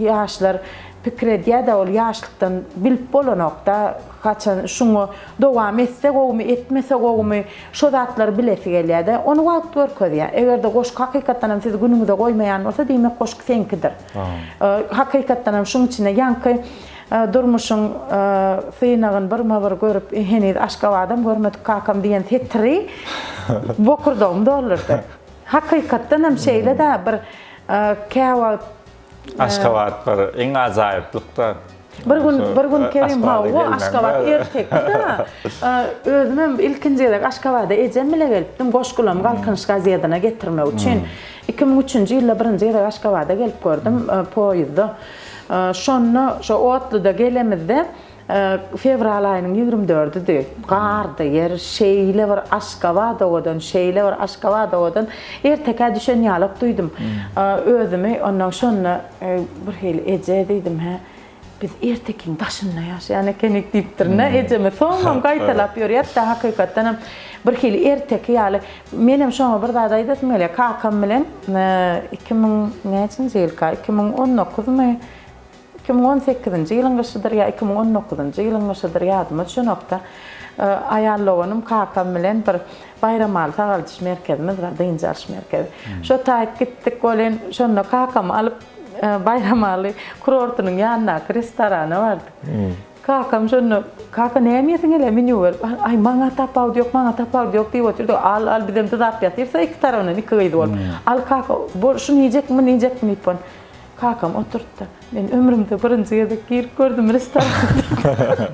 ýaşlar pikir edýär-de, ol ýaşlykdan bilip bolanok-da, haçan şuňa dowam etse gowumy, etmese gowumy, Şo zatlary bilesi gelýär-de, ony wagt görkezýär. Eger-de goşgy hakykatdan hem sizi günüňize goýmaýan bolsa, diýmek goşgy seňkidir. Hakykatdan hem şuň içinde ýaňky durmuşyň synagyny birma-bir görüp, heniz Aşgabadam görmedik kakam diýen setiri bokurdagymy doldurdy. Hakykatdan hem şeýle-de bir käwagt Aşgabat bir iň ajaýyplykda. Bir gün, bir gün Kerim hawa, Aşgabat erteki-de. Özümem ilkinji gezek Aşgabada ejem bile gelipdim, goşgulamy Galkynyş gazetine getirmek üçin. 2003-nji ýylda birinji gezek Aşgabada gelip gördüm, poýuzda. Şonda şo otluda gelemizde Fewral aýynyň ýigrim dördüdi. Gardy, ýer şeýle bir Aşgabat owadan, şeýle bir Aşgabat owadan. Ertekä düşen ýalak duýdum özümi. Ondan şonda birhili eje diýdim, hä, biz ertekiň daşynda ýaşaýan ekenik diýipdirin-dä ejeme. Soňam gaýtalap ýörýäs-dä, hakykatdanam birhili erteki ýaly. Menem şoňa bir zat aýdasym gelýär. Kakam bilen 2000 näçinji ýylka, 2019-my, 2018-nji ýylyň gyşydyr ýa 2019-njy ýylyň gyşydyr, ýadyma düşenok-da. Aýal doganym kakam bilen bir Baýramaly sagaldyş merkezimiz bar, dynç alyş merkezi. Şo taýyp gitdik welin, şonda kakamy alyp Baýramaly kurortynyň ýanyndaky restorana bardyk. Kakam şonda, Kaka näme iýesiň gelýär, menýu berip, Aý, maňa tapawudy ýok, maňa tapawudy ýok diýip otyrdy. Al, al, bizem dyzap ýatyrys-a iki tarabyndan, iki gyz bolup. Al kaka, bol, şuny iýjekmi, muny iýjekmi diýip ony. Kakam oturtdy. Men ömrümde birinji gezek girip gördüm restorana.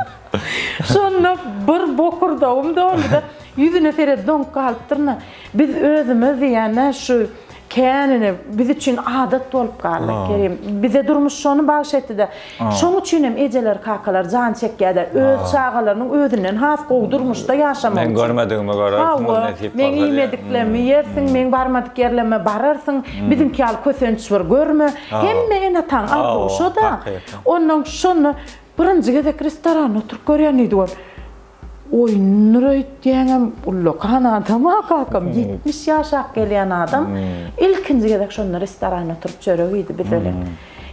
Şonda bir bokurdagym doldy-da, ýüzüne seret doňup galypdyryn-a. Biz özümiz diýýän-ä şu känini biz üçin adat bolup galdy, Kerim. Bize durmuş şony bagyş etdi-de. Şoň üçin hem ejeler, kakalar jan çekýär-de, öz çagalarynyň özünden has gowy durmuşda ýaşamagy üçin. Meň görmedigimi görersiň, ol nesip bolsa diýýär. Meň iýmediklerimi iýersiň, meň barmadyk ýerlerime bararsyň, biziňki ýaly kösenç bir görme. Hemme ene-ataň arzuwy şo-da. Onnoň şonda birinji gezek restoranda oturyp görýän diýdi ol. Oýundyr öýtýäňem, ullakan adam-a kakam, 70 ýaşap gelýän adam ilkinji gezek şonda restoranda oturyp çörek iýdi biz bilen.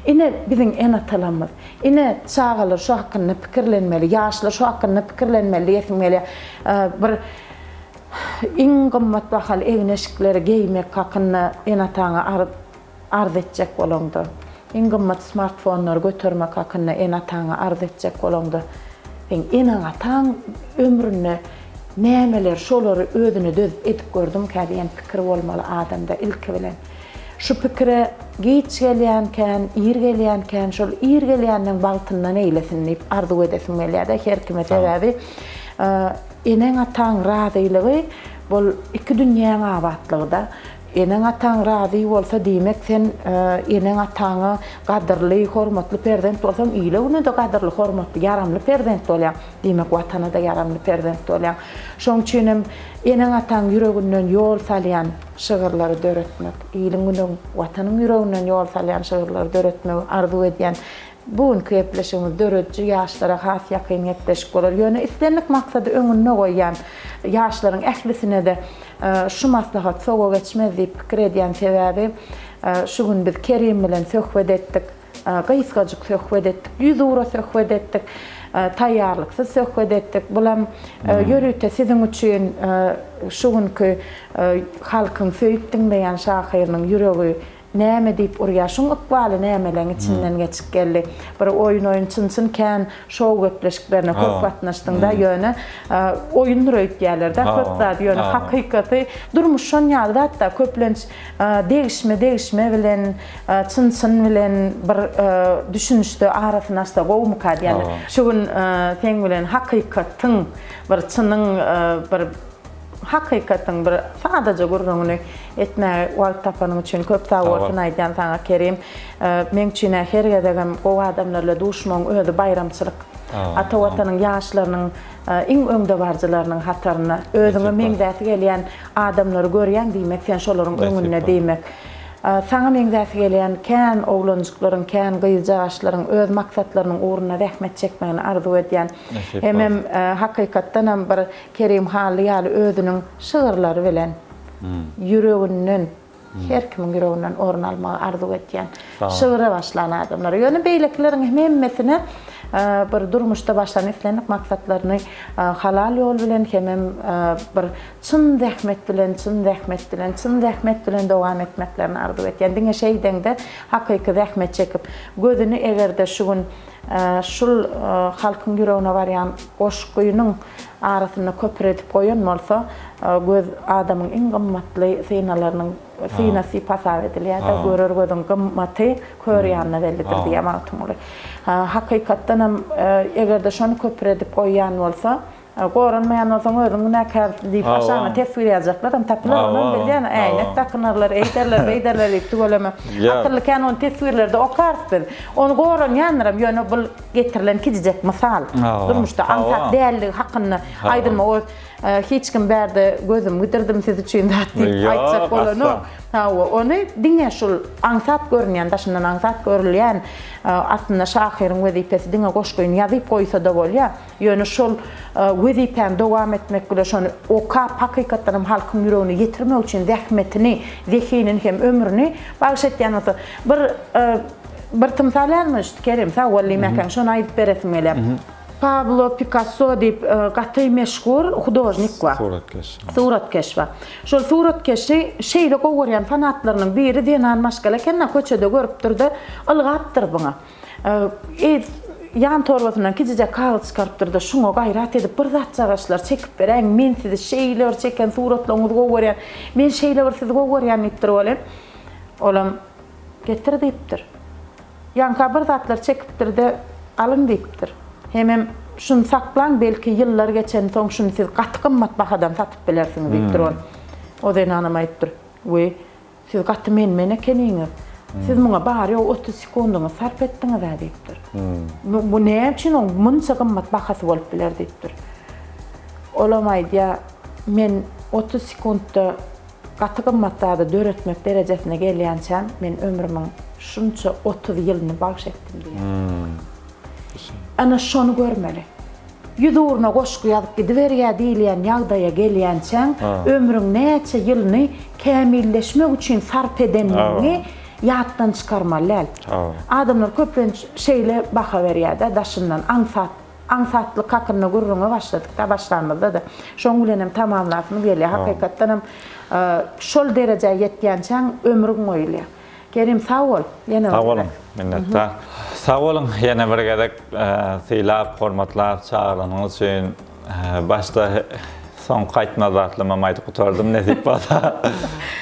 Ine, biziň ene-atalarymyz. Ine, çagalar şu hakynda pikirlenmeli, ýaşlar şu hakynda pikirlenmeli diýesim gelýär. Bir iň gymmat bahaly egin-eşikleri geýmek hakynda ene-ataňa arz etjek bolaňda, iň gymmat smartfonlary götermek hakynda ene-ataňa arz etjek bolaňda, seň eneň-ataň ömründe nämeler şolary özüne dözüp edip gördüňkä diýen pikir bolmaly adamda ilki bilen. Şu pikire giç gelýän kän, ir gelýän kän, şol ir gelýänleň bagtyndan eýlesin diýip arzuw edesim gelýär-de her kime sebäbi eneň-ataň razylygy bol iki dünýäň abatlygy-da. Eneň-ataň razy bolsa, diýmek, sen eneň-ataňa gadyrly, hormatly perzent bolsaň, ile-güne-de gadyrly, hormatly, ýaramly perzent bolýaň. Diýmek, Watana-da ýaramly perzent bolýaň. Şonuň üçin hem eneň-ataň ýüreginden ýol salýan şygyrlary döretmek, iliň-günüň, Watanyň ýüreginden ýol salýan şygyrlary döretmegi arzuw edýän. Bu günki gepleşigimiz dörediji ýaşlara has ýakyn gepleşik bolar. Ýöne islendik maksady öňünde goýýan ýaşlaryň ählisine-de şu maslahat sowa geçmez diýip pikir edýän. Sebäbi şu gün biz Kerim bilen söhbet etdik. Gysgajyk söhbet etdik, ýüzugra söhbet etdik, taýýarlyksyz söhbet etdik. Bulam ýörite siziň üçin şu günki halkyň söýüp diňleýän şahyrynyň ýüregi. Näme diýip urýar? Şuň ykbaly nämeleň içinden geçip geldi? Bir oýun-oýun çyn-çyn kän şou gepleşiklerine köp gatnaşdyňda, ýöne oýundyr öýtýärler-dä köp zady, ýöne hakykaty durmuş şon ýaly zat-da, köplenç degişme degişme bilen, çyn-çyn bilen bir düşünişde arasyny açsa gowumyka diýýän. Şu gün seň bilen hakykatyň bir çynyň bir Hakykatyň bir sadaja gürrüňini etmäge wagt tapanyň üçin köp sag bolsun aýdýan saňa Kerim. Meň üçin-ä her gezegem gowy adamlar bilen duşmagyň özi baýramçylyk. Ata Watanyň ýaşlarynyň iň öňdebaryjylarynyň hatarynda özüňe meňzäsi gelýän adamlary görýäň diýmek sen şolaryň öňünde diýmek. Saňa meňzäsi gelýän kän oglanjyklaryň, kän gyzjagaşlaryň öz maksatlarynyň ugrunda zähmet çekmegini arzuw edýän. Hemem hakykatdanam bir Kerim Hally ýaly özüniň şygyrlary bilen ýüreginden, her kimiň ýüreginden orun almagy arzuw edýän, şygyra başlan adamlara. Ýöne beýlekileriň hem hemmesine bir durmuşda başlan islendik maksatlaryny halal ýol bilen hemem bir çyn zähmet bilen, çyn zähmet bilen, çyn zähmet bilen dowam etmeklerini arzuw edýän. Diňe şeýdeňde hakyky zähmet çekip, gözüni eger-de şu gün Şul halkyň ýüregine barýan goşgynyň arasynda köpri edip goýan bolsa, göz adamyň iň gymmatly synalarynyň synasy diýip hasap edilýär-de, görer gözüň gymmaty kör ýanyna bellidir diýýär Magtymguly. Hakykatdanam, eger-de şony köpri edip goýýan bolsa, Goranmaýan bolsaň özüň günäkär diýip aşagyna teswir ýazjaklaram tapylar onam bilýän äýnek dakynarlar eýderler beýderler diýip tüweleme akylly kän ony teswirlerde okarys biz ony goranýandyram ýöne bul getirilen kicijek mysal durmuşda aňsat dälligi hakynda aýdylma o hiç kim bärde gözüm gidirdim siz üçin zat diýip aýtjak bolanok hawa ony diňe şul aňsat görünýän daşyndan aňsat görülýän aslynda şahyryň wezipesi diňe goşgyny ýazyp goýsada bolýar Ýöne şol wezipäni dowam etmek bile şony okap, hakykatdan hem halkyň ýüregine ýetirmek üçin zähmetini, zehinini hem ömrüni bagyş etýän bolsa, bir bir tymsal ýadyma düşdi, Kerim, sag bol diýmäkäň, şony aýdyp beresim gelýär. Pablo Pikasso diýip gaty meşhur hudožnik bar. Suratkeş. Suratkeş bar. Şol suratkeşi şeýle gowy görýän fanatlarynyň biri zenan maşgala eken-de, köçede görüpdir-de, ylgapdyr buňa. Eý, ýan torbasyndan kiçijek kagyz çykarypdyr-da, şuňa gaýrat edip bir zatjagaşlar çekip beräýiň, men sizi şeýle bir çeken suratlaryňyzy gowy görýän, men şeýle bir sizi gowy görýän diýipdir welin, olam, Getir diýipdir. Ýaňka bir zatlar çekipdir-de, Alyň diýipdir. Hemem, Şuny saklaň, belki ýyllar geçensoň şuny siz gaty gymmat bahadan satyp bilersiňiz diýipdir ol. O zenanam aýdypdyr, Wiý, Siz gaty men-men ekeniňiz. Siz muňa bary-ýogy 30 sekundyňyzy sarp etdiňiz-ä diýipdir. Bu näme üçin oň munça gymmat bahasy bolup biler diýipdir. Olam aýdýar, men 30 sekuntda gaty gymmat zady döretmek derejesine gelýänçäm, men ömrümiň şunça 30 ýylyny bagyş etdim diýýär. Ana şony görmeli. Ýüz ugruna goşgy ýazyp gidiberýär diýilýän ýagdaýa gelýänçäň, ömrüň näçe ýylyny kämilleşmek üçin sarp edenligiňi ýatdan çykarmaly däl. Adamlar köplenç şeýle baha berýär-de daşyndan, aňsat, aňsatlyk hakynda gürrüňe başladyk-da başlanymyzda-da. Şoň bilenem tamamlasymyz gelýär. Hakykatdanam şol derejä ýetýänçäň ömrüň goýulýar. Kerim sag bol, ýene bir Sag boluň, gezek. minnetdar. Sag boluň, ýene bir gezek sylap, hormatlap çagyranyňyz üçin. Başda soňky aýtmaz zatlarymam aýdyp gutardym, nesip bolsa.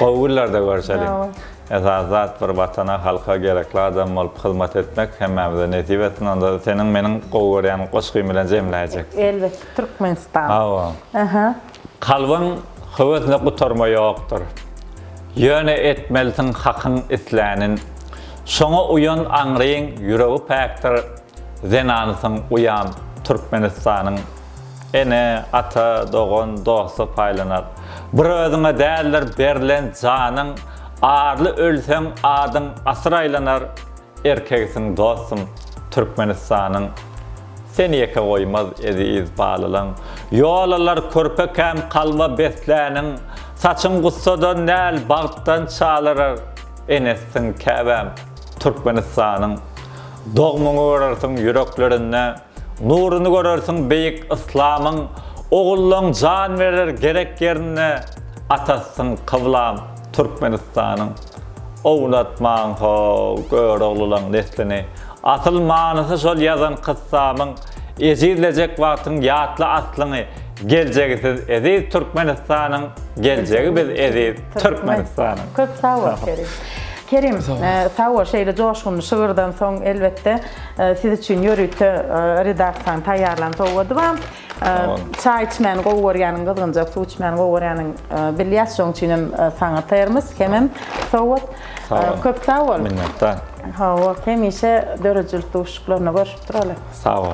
Gowy günlerde görşeliň. Sag bol. Esasy zat bir Watana, halka gerekli adam bolup hyzmat etmek hemmämize nesip etsin. Onda seniň meniň gowy görýän goşgym bilen jemläýjek. Elbetde, Türkmenistan. Hawa. Aha. Kalbyň höwesine gutarma ýokdur. Ýöne etmelisiň Hakyň islänin. Şoňa uýan aňryň ýüregi päkdir, Zenanysyň uýam Türkmenistanyň. Ene, ata, dogan, dosta paýlanar. Bir özüňe däldir berlen janyň, Arly ölseň adyň asyr aýlanar. Erkegsiň dostum Türkmenistanyň Seni ýeke goýmaz eziz balalaň Ýol alar körpekäm kalba besläniň Saçyň gussadan däl bagtdan çalarar Enesiň käbäm Türkmenistanyň Dogmuňy görersiň ýüreklerinde Nuruny görersiň beýik yslamyň Ogullaň jan berer gerek ýerinde Atasyň kyblam Türkmenistanyň. Ownatmaň how Göroglylaň neslini. Asyl manysy şol ýazan kyssamyň, Ejizlejek wagtyň ýatla aslyňy, Geljegi siz eziz Türkmenistanyň, Geljegi biz eziz Türkmenistanyň. Köp sag bol Kerim. Kerim, sag bol şeýle joşgunly şygyrdan soň elbetde siz üçin ýörite redaksiýanyň taýýarlan sowgady bar. Çaý içmäni gowy görýäniň, gyzgynjak suw içmäni gowy görýäniň bilýäs, şonuň üçin hem saňa termos hemem sowgat. Köp sag bol. Minnetdar. Hawa, hemişe döredijilik duşuşyklarynda görşüp duraly. Sag bol.